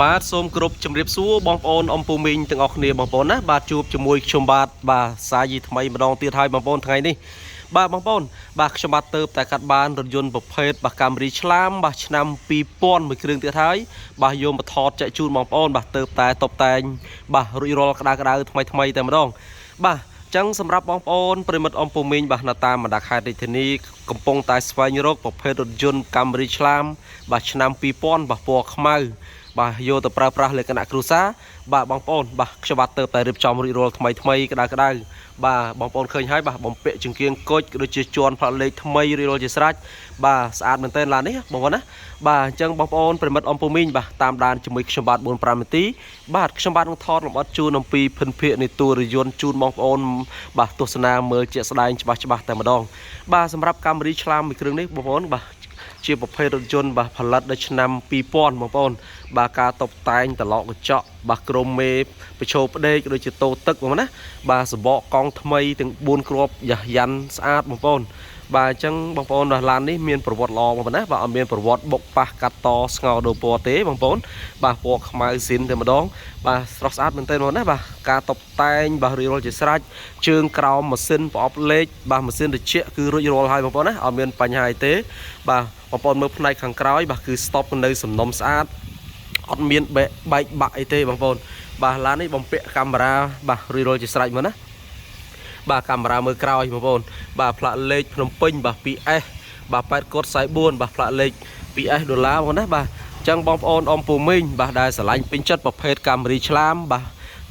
បាទសូមគោរពជម្រាបសួរបងប្អូនអំពូមីងទាំងអស់គ្នាបងប្អូនណាបាទជួបជាមួយខ្ញុំបាទបាទសាយីថ្មីម្ដងទៀតហើយបងប្អូនថ្ងៃនេះបាទបងប្អូនបាទខ្ញុំបាទទៅតែកាត់បានរថយន្តប្រភេទបាទកាមរីឆ្លាមបាទឆ្នាំ2000មួយគ្រឿងទៀតហើយបាទយកមកថតចែកជូនបងប្អូនបាទទៅតែតបតែងបាទរួចរាល់ក្តៅក្តៅថ្មីថ្មីតែម្ដងបាទចឹងសម្រាប់បងប្អូនប្រិមិត្តអំពូមីងបាទនៅតាមបណ្ដាខេត្តរាជធានីកំពុងតែស្វែងរកប្រភេទរថយន្តកាមរីឆ្លាមបាទឆ្នាំ2000បាទពណ៌ខ្មៅ បាទយកទៅប្រើប្រាស់លក្ខណៈគ្រួសារបាទបងប្អូនបាទខ្ញុំបាទទៅតែរៀបចំរួចរាល់ថ្មីថ្មីក្តៅក្តៅបាទបងប្អូនឃើញហើយបាទបំពាក់ចង្គៀងគុជក៏ដូចជាជាន់ផ្លាកលេខថ្មីរួចរាល់ជាស្រេចបាទស្អាតមែនទែនឡាននេះបងប្អូនណាបាទអញ្ចឹងបងប្អូនប្រិមិត្តអំពូមីងបាទតាមដានជាមួយខ្ញុំបាទ4 5នាទីបាទខ្ញុំបាទនឹងថតលម្អិតជូនអំពីភិនភាគនៃតួរយន្តជូនបងប្អូនបាទទស្សនាមើលជាក់ស្ដែងច្បាស់ច្បាស់តែម្ដងបាទសម្រាប់កម្មរីឆ្លាមមួយគ្រឿងនេះបងប្អូនបាទ ជាប្រភេទរថយន្តបាទផលិតនៅឆ្នាំ2000បងប្អូនបាទការតុបតែងត្រឡោកកញ្ចក់បាទក្រុមមេប្រឈោផ្ដេកដូចជាតោទឹកបងប្អូនណាបាទសបកកង់ថ្មីទាំង4គ្រាប់យ៉ាស់យ៉ាន់ស្អាតបងប្អូនបាទអញ្ចឹងបងប្អូនដល់ឡាននេះមានប្រវត្តិល្អបងប្អូនណាបាទអត់មានប្រវត្តិបុកប៉ះកាត់តស្ងោដូរពណ៌ទេបងប្អូនបាទពណ៌ខ្មៅស៊ីនតែម្ដងបាទស្រស់ស្អាតមែនទែនបងប្អូនណាបាទការតុបតែងបាទរួចរាល់ជាស្រេចជើងក្រោមម៉ាស៊ីនប្រអប់លេខបាទម៉ាស៊ីនត្រជាក់គឺរួចរាល់ហើយបងប្អូនណាអត់មានបញ្ហាអីទេបាទបងប្អូនមើលផ្នែកខាងក្រោយបាទគឺ stop នៅសំណុំស្អាតអត់មានបែកបែកបាក់អីទេបងប្អូនបាទឡាននេះបំពាក់កាមេរ៉ាបាទរួចរាល់ជាស្រេចមកណាបាទកាមេរ៉ាមើលក្រោយបងប្អូនបាទផ្លាកលេខភ្នំពេញបាទ 2S បាទ8កុដ44បាទផ្លាកលេខ 2S ដុល្លារបងណាបាទអញ្ចឹងបងប្អូនអមពូមីងបាទដែលស្រឡាញ់ពេញចិត្តប្រភេទកាមេរីឆ្លាមបាទ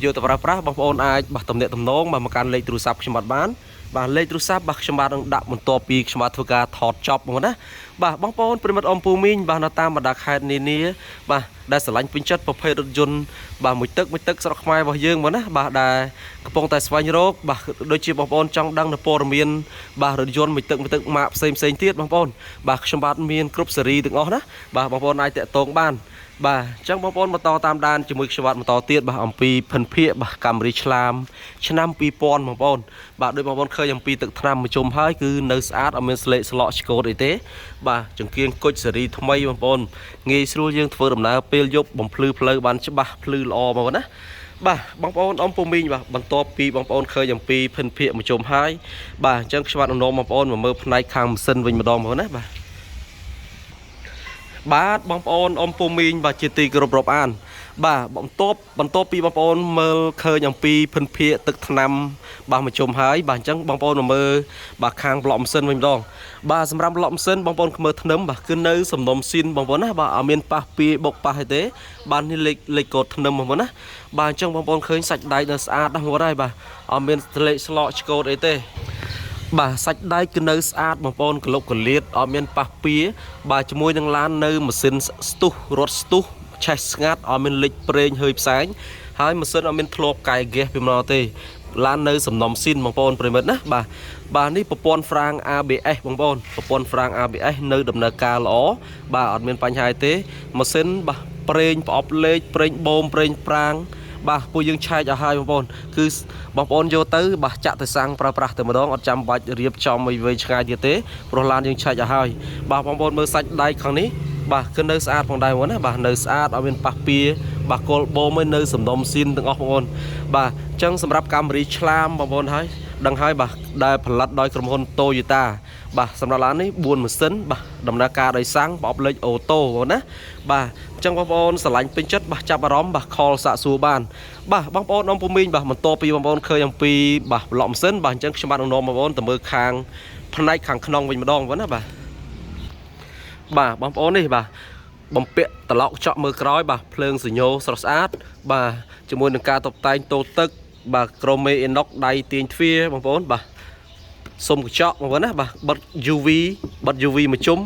យកទៅប្រើប្រាស់បងប្អូនអាចបាទទំនាក់ទំនងបាទមកកាន់លេខទូរស័ព្ទខ្ញុំបាទបានបាទលេខទូរស័ព្ទបាទខ្ញុំបាទនឹងដាក់បន្ទាប់ពីខ្ញុំបាទធ្វើការថតចប់បងណាបាទបងប្អូនប្រិមិត្តអមពូមីងបាទនៅតាមបណ្ដាខេត្តនានាបាទដែលស្រឡាញ់ពេញចិត្តប្រភេទរថយន្តបាទមួយទឹកមួយទឹកស្រុកខ្មែររបស់យើងបងណាបាទដែលកំពុងតែស្វែងរកបាទដូចជាបងប្អូនចង់ដឹងនៅព័ត៌មានបាទរថយន្តមួយទឹកមួយទឹកម៉ាកផ្សេងផ្សេងទៀតបងប្អូនបាទខ្ញុំបាទមានគ្រប់ស៊េរីទាំងអស់ណាបាទបងប្អូនអាចតាក់ទងបានបាទអញ្ចឹងបងប្អូនបន្តតាមដានជាមួយខ្ញុំបាទបន្តទៀតបាទអំពីភិនភាគបាទកាមរីឆ្លាមឆ្នាំ2000បងប្អូនបាទដូចបងប្អូនឃើញអំពីទឹកថ្នាំមួយជុំហើយគឺនៅស្អាតអត់មានស្លេកស្លក់ឆ្កូតអីទេបាទចង្គៀងគុជស៊េរីថ្មីបងប្អូនងាយស្រួលយើងធ្វើដំណើរពេលយប់បំភ្លឺផ្លូវបានច្បាស់ភ្លឺល្អបងប្អូនណាបាទបងប្អូនអំពូមីងបាទបន្ទាប់ពីបងប្អូនឃើញអំពីភិនភាគមួយជុំហើយបាទអញ្ចឹងខ្ញុំបាទនាំបងប្អូនមកមើលផ្នែកខាងម៉ាស៊ីនវិញម្ដងបងប្អូនណាបាទបាទបងប្អូនអំពូមីងបាទជាទីគោរពរាប់អានបាទបន្ទាប់ពីបងប្អូនមើលឃើញអំពីភិនភាគទឹកថ្នាំបាទមួយជុំហើយបាទអញ្ចឹងបងប្អូនមកមើលបាទខាងប្លុកម៉ាស៊ីនវិញម្ដងបាទសម្រាប់ប្លុកម៉ាស៊ីនបងប្អូនមើលធ្នឹមបាទគឺនៅសំណុំស៊ីនបងប្អូនណាបាទអត់មានប៉ះពីបុកប៉ះអីទេបាទនេះលេខលេខកូដធ្នឹមបងប្អូនណាបាទអញ្ចឹងបងប្អូនឃើញសាច់ដែកនៅស្អាតណាស់បងប្អូនហើយបាទអត់មានស្លេកស្លកឆ្កូតអីទេបាទសាច់ដែកគឺនៅស្អាតបងប្អូនកលុកកលៀតអត់មានប៉ះពៀបាទជាមួយនឹងឡាននៅម៉ាស៊ីនស្ទុះរត់ស្ទុះឆេះស្ងាត់អត់មានលិចប្រេងហើយផ្សែងហើយម៉ាស៊ីនអត់មានធ្លាប់កែហ្គាសពីមកទេឡាននៅសំណុំស៊ីនបងប្អូនប្រិមិត្តណាបាទបាទនេះប្រព័ន្ធហ្វ្រាំង ABS បងប្អូនប្រព័ន្ធហ្វ្រាំង ABS នៅដំណើរការល្អបាទអត់មានបញ្ហាទេម៉ាស៊ីនបាទប្រេងប្រអប់លេខប្រេងបូមប្រេងប្រាងបាទពួកយើងឆែកឲ្យហើយបងប្អូនគឺបងប្អូនយកទៅបាទចាក់ទៅសាំងប្រើប្រាស់តែម្ដងអត់ចាំបាច់រៀបចំអីវែងឆ្ងាយទៀតទេព្រោះឡានយើងឆែកឲ្យហើយបាទបងប្អូនមើលសាច់ដែកខាងនេះបាទគឺនៅស្អាតផងដែរបងណាបាទនៅស្អាតអត់មានប៉ះពៀបាទគល់បូមឯនៅសំណុំស៊ីនទាំងអស់បងប្អូនបាទអញ្ចឹងសម្រាប់កាមរីឆ្លាមបងប្អូនហើយដឹងហើយបាទដែលផលិតដោយក្រុមហ៊ុន Toyota បាទសម្រាប់ឡាននេះ4ម៉ាស៊ីនបាទដំណើរការដោយសាំងប្រអប់លេខអូតូបងណាបាទអញ្ចឹងបងប្អូនស្រឡាញ់ពេញចិត្តបាទចាប់អារម្មណ៍បាទ call សាកសួរបានបាទបងប្អូនអមពូមីងបាទបន្ទាប់ពីបងប្អូនឃើញអំពីបាទប្លុកម៉ាស៊ីនបាទអញ្ចឹងខ្ញុំបាទនឹងនាំបងប្អូនទៅមើលខាងផ្នែកខាងក្នុងវិញម្ដងបងណាបាទបាទបងប្អូននេះបាទបំពាក់ត្រឡោកចក់មើលក្រោយបាទភ្លើងសញ្ញោស្រស់ស្អាតបាទជាមួយនឹងការតុបតែងតូទឹកបាទក្រូមេអ៊ីណុកដៃទាញទ្វារបងប្អូនបាទសុំកញ្ចក់បងប្អូនណាបាទបិទ UV បិទ UV មួយជុំ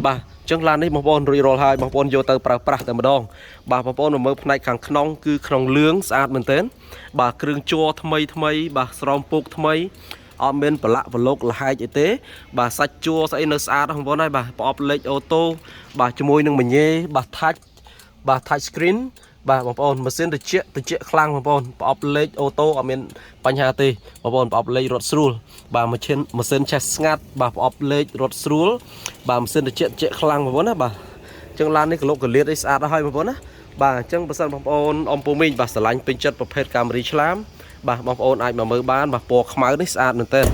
បាទអញ្ចឹងឡាននេះបងប្អូនរួចរាល់ហើយបងប្អូនយកទៅប្រើប្រាស់តែម្ដងបាទបងប្អូនមកមើលផ្នែកខាងក្នុងគឺក្នុងលឿងស្អាតមែនទែនបាទគ្រឿងជ័រថ្មីថ្មីបាទស្រោមពូកថ្មីអត់មានប្រឡាក់ប្រឡូកលហែកអីទេបាទសាច់ជួរស្អីនៅស្អាតបងប្អូនហើយបាទប្រអប់លេខអូតូបាទជាមួយនឹងមញេបាទ touch បាទ touch screen បាទបងប្អូនម៉ាស៊ីនត្រជាក់ត្រជាក់ខ្លាំងបងប្អូនប្រអប់លេខអូតូអត់មានបញ្ហាទេបងប្អូនប្រអប់លេខរត់ស្រួលបាទម៉ាស៊ីនឆេះស្ងាត់បាទប្រអប់លេខរត់ស្រួលបាទម៉ាស៊ីនត្រជាក់ត្រជាក់ខ្លាំងបងប្អូនណាបាទអញ្ចឹងឡាននេះក្លុកកលៀតអីស្អាតហើយបងប្អូនណា បាទអញ្ចឹងបើសិនបងប្អូនអំពូមីងបាទស្រឡាញ់ពេញចិត្តប្រភេទកាមេរីឆ្លាមបាទបងប្អូនអាចមកមើលបានបាទពណ៌ខ្មៅនេះស្អាតមែនទែន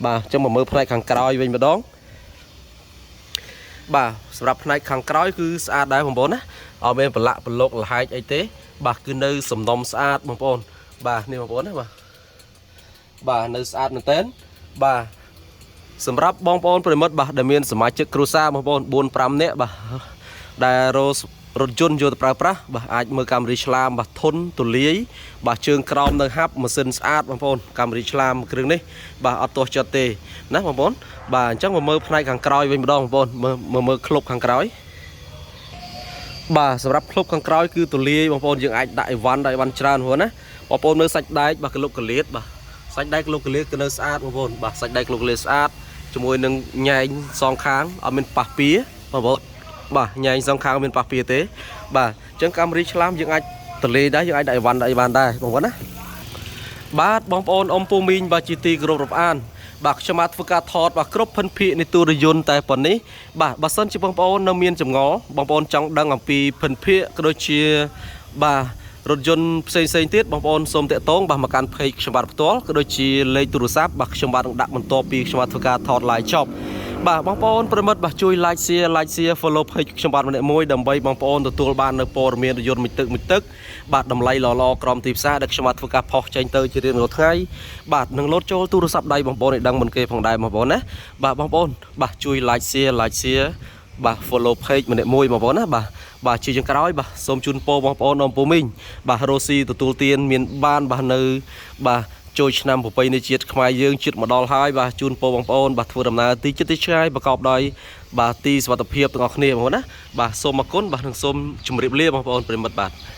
បាទអញ្ចឹងមកមើលផ្នែកខាងក្រោយវិញម្ដងបាទសម្រាប់ផ្នែកខាងក្រោយគឺស្អាតដែរបងប្អូនណាអត់មានប្រឡាក់ប្រឡូកលហែកអីទេបាទគឺនៅសំណុំស្អាតបងប្អូនបាទនេះបងប្អូនណាបាទបាទនៅស្អាតមែនទែនបាទសម្រាប់បងប្អូនប្រិមិត្តបាទដែលមានសមាជិកគ្រួសារបងប្អូន4 5នាក់បាទដែលររថយន្តយកទៅប្រើប្រាស់បាទអាចមើលកាមេរីឆ្លាមបាទធន់ទូលាយបាទជើងក្រោមនៅហាប់ម៉ាស៊ីនស្អាតបងប្អូនកាមេរីឆ្លាមគ្រឿងនេះបាទអត់ទាស់ចិត្តទេណាបងប្អូនបាទអញ្ចឹងមកមើលផ្នែកខាងក្រោយវិញម្ដងបងប្អូនមើលមើលមើលក្លុបខាងក្រោយបាទសម្រាប់ក្លុបខាងក្រោយគឺទូលាយបងប្អូនយើងអាចដាក់អីវ៉ាន់ដាក់អីវ៉ាន់ច្រើនបងប្អូនណាបងប្អូនមើលសាច់ដែកបាទក្លុបកលៀតបាទសាច់ដែកក្លុបកលៀតគឺនៅស្អាតបងប្អូនបាទសាច់ដែកក្លុបកលៀតស្អាតជាមួយនឹងញែងសងខាងអត់មានប៉ះពៀបងប្អូនបាទញែងសងខាងអត់មានប៉ះពៀទេបាទអញ្ចឹងកាមេរីឆ្លាមយើងអាចតលេដែរយើងអាចដាក់អីវ៉ាន់ដាក់អីវ៉ាន់ដែរបងប្អូនណាបាទបងប្អូនអ៊ំពូមីងបាទជាទីគោរពរាប់អានបាទខ្ញុំបាទធ្វើការថតបាទគ្រប់ភិនភាគនៃទូរយន្តតែប៉ុណ្នេះបាទបើសិនជាបងប្អូននៅមានចម្ងល់បងប្អូនចង់ដឹងអំពីភិនភាគក៏ដូចជាបាទរថយន្តផ្សេងផ្សេងទៀតបងប្អូនសូមតាក់ទងបាទមកកាន់ page ខ្ញុំបាទផ្ទាល់ក៏ដូចជាលេខទូរស័ព្ទបាទខ្ញុំបាទនឹងដាក់បន្ទាប់ពីខ្ញុំបាទធ្វើការថត live ចប់បាទបងប្អូនប្រិមិត្តបាទជួយ like share like share follow page ខ្ញុំបាទម្នាក់មួយដើម្បីបងប្អូនទទួលបាននៅព័ត៌មានរថយន្តមួយទឹកមួយទឹកបាទតម្លៃល្អៗក្រោមទីផ្សារដែលខ្ញុំបាទធ្វើការផុសចេញទៅជារៀងរាល់ថ្ងៃបាទនឹងលោតចូលទូរស័ព្ទដៃបងប្អូនឲ្យដឹងមុនគេផងដែរបងប្អូនណាបាទបងប្អូនបាទជួយ like share like share បាទ follow page ម្នាក់មួយបងប្អូនណាបាទបាទជាចុងក្រោយបាទសូមជូនពរបងប្អូនអមពូមីងបាទរ៉ូស៊ីទទួលទានមានបានបាទនៅបាទចូលឆ្នាំប្រពៃណីជាតិខ្មែរយើងជាតិមកដល់ហើយបាទជូនពរបងប្អូនបាទធ្វើដំណើរទីជិតទីឆ្ងាយប្រកបដោយបាទទីសុវត្ថិភាពទាំងអស់គ្នាបងប្អូនណាបាទសូមអរគុណបាទនិងសូមជម្រាបលាបងប្អូនប្រិមិត្តបាទ។